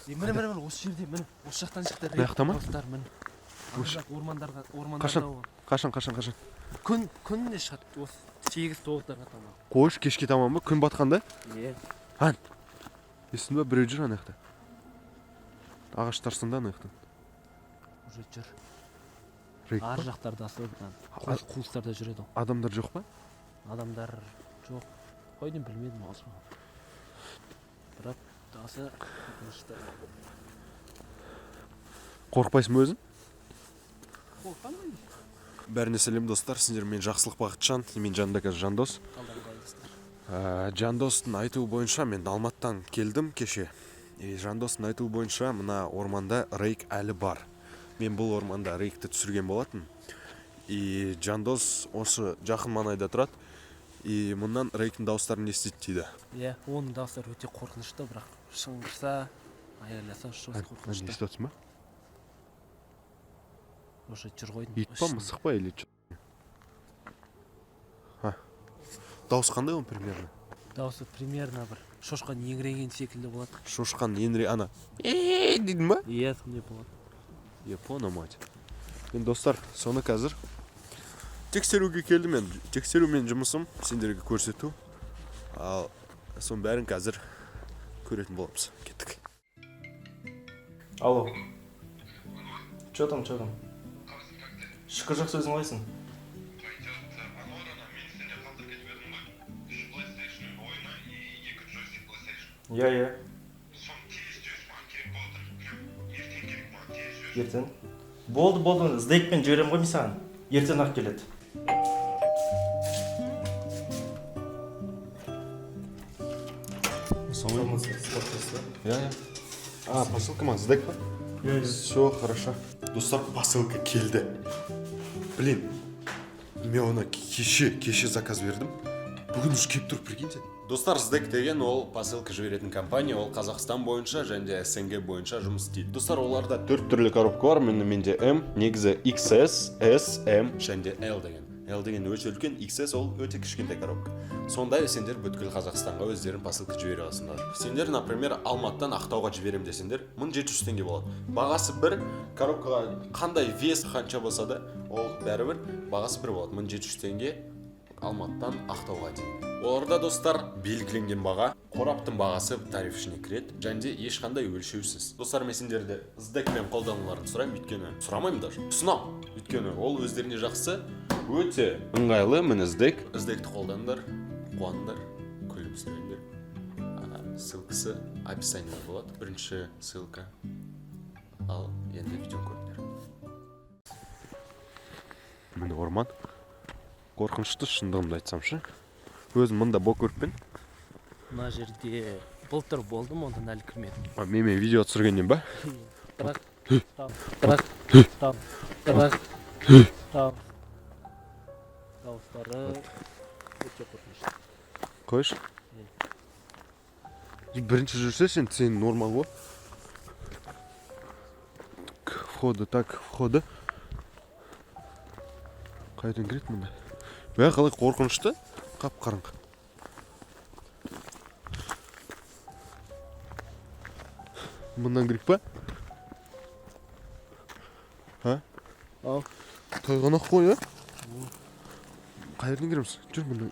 Міне, міне, міне, осы жерде, міне, осы жақтан шықты. Мына жақта ма? Достар, міне. Осы- Ар жақ ормандарға, ормандарда Қашан? ол. Қашан, қашан, қашан? Күн күнде шығады, осы 8-9-дарға таман. Қойшы, кешке таман ба? Күн батқанда? Иә. Естідің ба, біреу жүр ана жақта. Ағаш тарсында ана жақтан. Уже жүр. Рейк Ар па? жақтарда, особенно қуыстарда жүреді ол. Адамдар жоқ па? Адамдар жоқ. Қойдым, білмедім осы. Бірақ дауысы қорқынышты. Қорықпайсың ба өзің? Қорқамын. Бәріне сәлем, достар, сендер мен Жақсылық Бақытжан, мен жанымда қазір Жандос. Қалдарың қалай, достар? Жандостың айтуы бойынша, мен Алматыдан келдім кеше. И Жандостың айтуы бойынша, мына орманда рейк әлі бар. Мен бұл орманда рейкті түсірген болатын. И Жандос осы жақын маңайда тұрады. И мұнан рейктің дауыстарын естиді дейді. Иә, оның дауыстары өте қорқынышты, бірақ шыңғырса, айғайласа, жос қорқынышты. Естіп отырсың ба? Уже жүр ғой. Ит па, мысық па или чё? А. Дауыс қандай оның примерно? Дауысы примерно бір шошқаның еңіреген секілді болады. Шошқаның еңіре ана. Е дедің ба? Иә, сондай болады. Япона мать. Енді, достар, соны қазір тексеруге келдім мен. Тексеру менің жұмысым, сендерге көрсету. Ал соның бәрін қазір көретін боламыз. Кеттік. Алло. Че там, че там? Шүкір, жақсы, өзің қалайсың? Ануар, ана мен сенде қалдырып кетіп едім ғой, үш PlayStation ойыны и екі джойстик PlayStation. Иә, иә. Соны тез жіберші, маған керек болып жатыр, прям ертең керек маған, тез жіберші. Ертең. Болды, болды, СДЭКпен жіберемін ғой мен саған. Ертең ақ келеді. Саламатсыз ба? Иә, иә. А, посылка ма? СДЭК па? Иә, иә. Все, хорошо. Достар, посылка келді. Блин, мен оны кеше заказ бердім. Бүгін уже келіп тұр, прикиньте. Достар, СДЭК деген ол посылка жіберетін компания, ол Қазақстан бойынша және де СНГ бойынша жұмыс істейді. Достар, оларда төрт түрлі коробка бар. Міне, менде М, негізі XS, S, M және де L деген. L деген өте үлкен, XS ол өте кішкентай коробка. Сонда сендер бүткіл Қазақстанға өздерің посылка жібере аласыңдар. Сендер, например, Алматыдан Ақтауға жіберем десеңдер, 1700 теңге болады. Бағасы бір, коробкаға қандай вес қанша болса да, ол бәрібір бағасы бір болады. 1700 теңге Алматыдан Ақтауға дейін. Оларда, достар, белгіленген баға, қораптың бағасы тариф ішіне кіреді және де ешқандай өлшеусіз. Достар, мен сендерді СДЭКпен қолдануларын сұраймын, өйткені сұрамаймын даже, ұсынамын. Өйткені ол өздеріне жақсы, өте ыңғайлы. Міне, СДЭК. СДЭКті қолданыңдар, қуаныңдар, күлімсіреңдер. Ссылкасы описаниеде болады. Бірінші ссылка. Ал енді видео көріңдер. Міне, орман. Қорқынышты, шындығымды айтсам ше. Өзім мында бок көріппін. Мына жерде былтыр болдым, ондан әлі кірмедім. А, менімен видео түсіргеннен ба? Бірақ бірақ бірақ дауыстары өте қорқынышты. Қойшы. Бірінші жүрсе, сен норма ғой. К входу, так, входы. Қайдан кіреді мұнда? Бә, қалай қорқынышты? Қап қараңғы. Мындан кірейік па? А? Ау. Тайғанақ қой, а? Қай жерден кіреміз? Жүр мындан.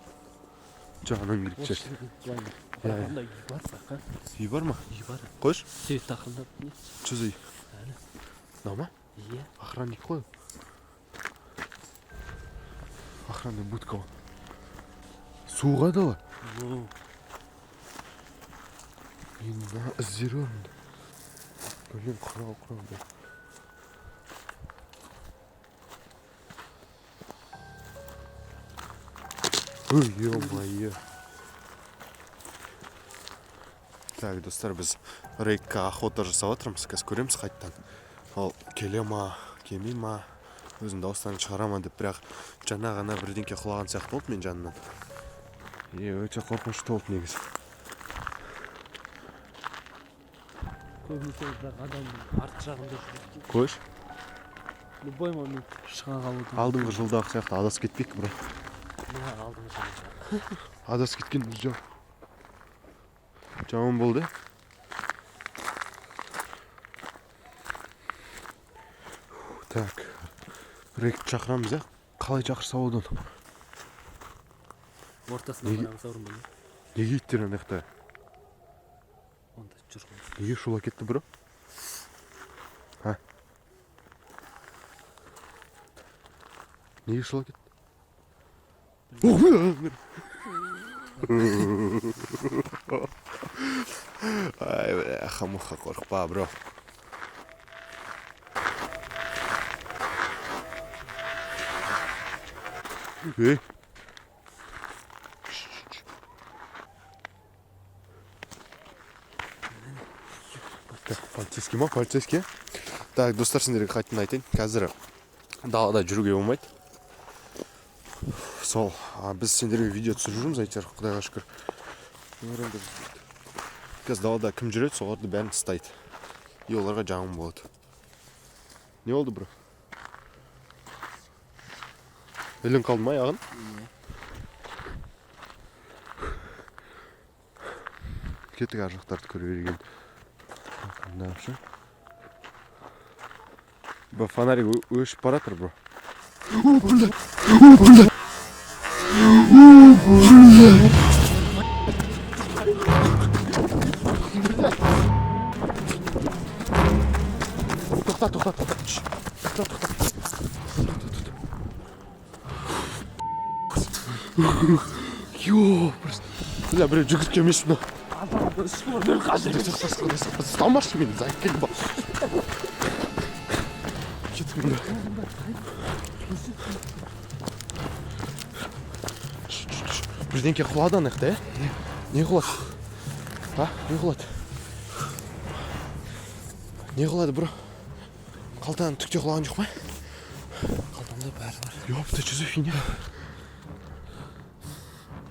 Жоқ, анан кірейік. Осы Жүр. жерден былай. Иә, иә. Анда үй бар бірақ, а? Үй бар ма? Үй бар. Қойшы. Свет ақырындап не? Что за үй? Әлі. Мынау ма? Иә. Охранник қой. Охранный будка ғой. Су қайда олар? Ну, Енді мына іздері бар мында. Блин, құрал, құрал. Бұл. Ой, ё-моё. Так, достар, біз рейкке охота жасап жатырмыз. Қазір көреміз қайттан. Ол келе ма, келмей ма, өзінің дауыстарын шығара ма деп, бірақ жаңа ғана бірдеңке құлаған сияқты болды мен жанымнан. И өте қорқынышты болды негізі. Көбінесе бірақ адамның арт жағында жүреді. Қойшы. Любой момент шыға қалуы да. Алдыңғы жылдағы сияқты адасып кетпейік, бірақ. Мына алдыңғы жылы. Адасып кеткен жаман болды. Ректі шақырамыз, иә? Қалай шақырса болады оны? Ортасына Неге? барамыз, ұрынбай. Неге иттер ана жақта? Онда жүр ғой. Неге шулап кетті, бро? А? Неге шулап кетті? Ох, бля! Ай, бляха, муха, қорықпа, бро. Ей. Так, полицейский ма, полицейский? Так, достар, сендерге қайтадан айтайын. Қазір далада жүруге болмайды. Сол, біз сендерге видео түсіріп жүрміз, әйтеуір, құдайға шүкір. Қазір далада кім жүреді, соларды бәрін тастайды. И оларға жаман болады. Не болды, бро? Ілініп қалды ма аяғын? Кеттік, ар жақтарды көре берген. Дальше. Бро, фонарик өшіп бара жатыр, бро. О, бля! О, бля! О, бля! Тоқта, тоқта, тоқта. Шш. Тоқта, тоқта. Тоқта, тоқта. Ё, просто. Бля, біреу жүгіріп келмеші мына. Ұстамашы мені, закелба. Кеттік мында. Бірдеңке құлады ана жақта, иә? Не құлады? А, не құлады? Не құлады, бро? Қалтаның түкте құлаған жоқ па? Қалтамда бәрі бар. Ёпта, что за фигня?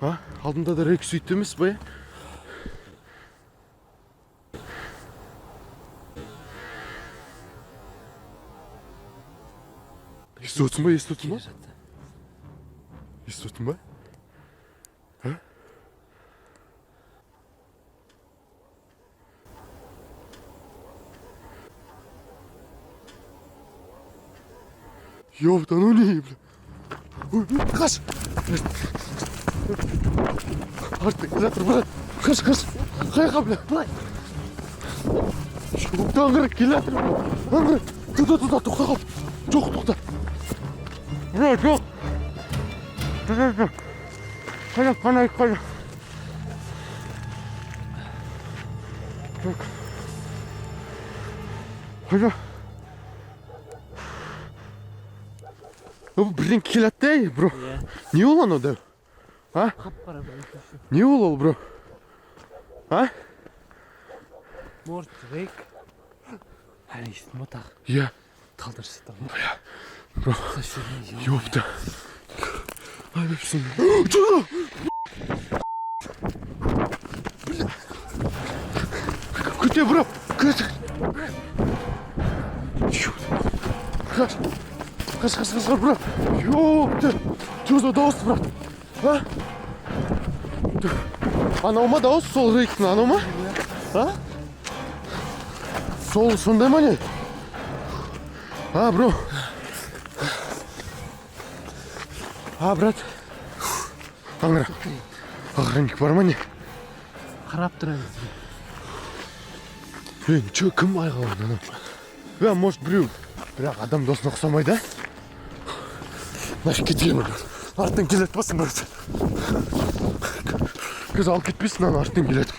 А, алдында да рек сөйтті емес па, иә? Естіп отырсың ба, естіп отырсың ба? Келе жатты. Естіп отырсың ба? А? Ёпта, ну не, бля. Ой, бля, қаш! Артта келе жатыр, брат. Қаш, қаш. Қаяққа, бля? Былай. Ёпта, аңғара келе жатыр, бля. Аңғара. Тоқта, тоқта, тоқта қал. Жоқ, тоқта. Бля, жоқ. Тоқта, тоқта. Қайда, фонарик қайда? Так. Қайда? О, бірдеңе келе жатты, ей, бро. Иә. Не ол анау дәу? А? Қап-қара бір. Не ол ол, бро? А? Может, рек? Әлі естідің ба тағы? Иә. Талдырып жатыр. Бро. Ёпта. Ай, бля, Бля. Күте, бро. Күте. Қаш. Қаш, қаш, қаш, бро. Ёпта. Что за дауыс, брат? А? Анау ма дауыс? Сол рейктің анау ма? А? Сол сондай ма не? А, бро. А, брат. Аңғара. Охранник бар ма не? Қарап тұр әлі. Ей, че, кім айғайлады анау? Е, может, біреу. Бірақ адам досына ұқсамайды, а? Нафиг кетейін, брат. Арттан келе жатпасын, брат. Қазір алып кетпесін, ана арттан келе жатыр.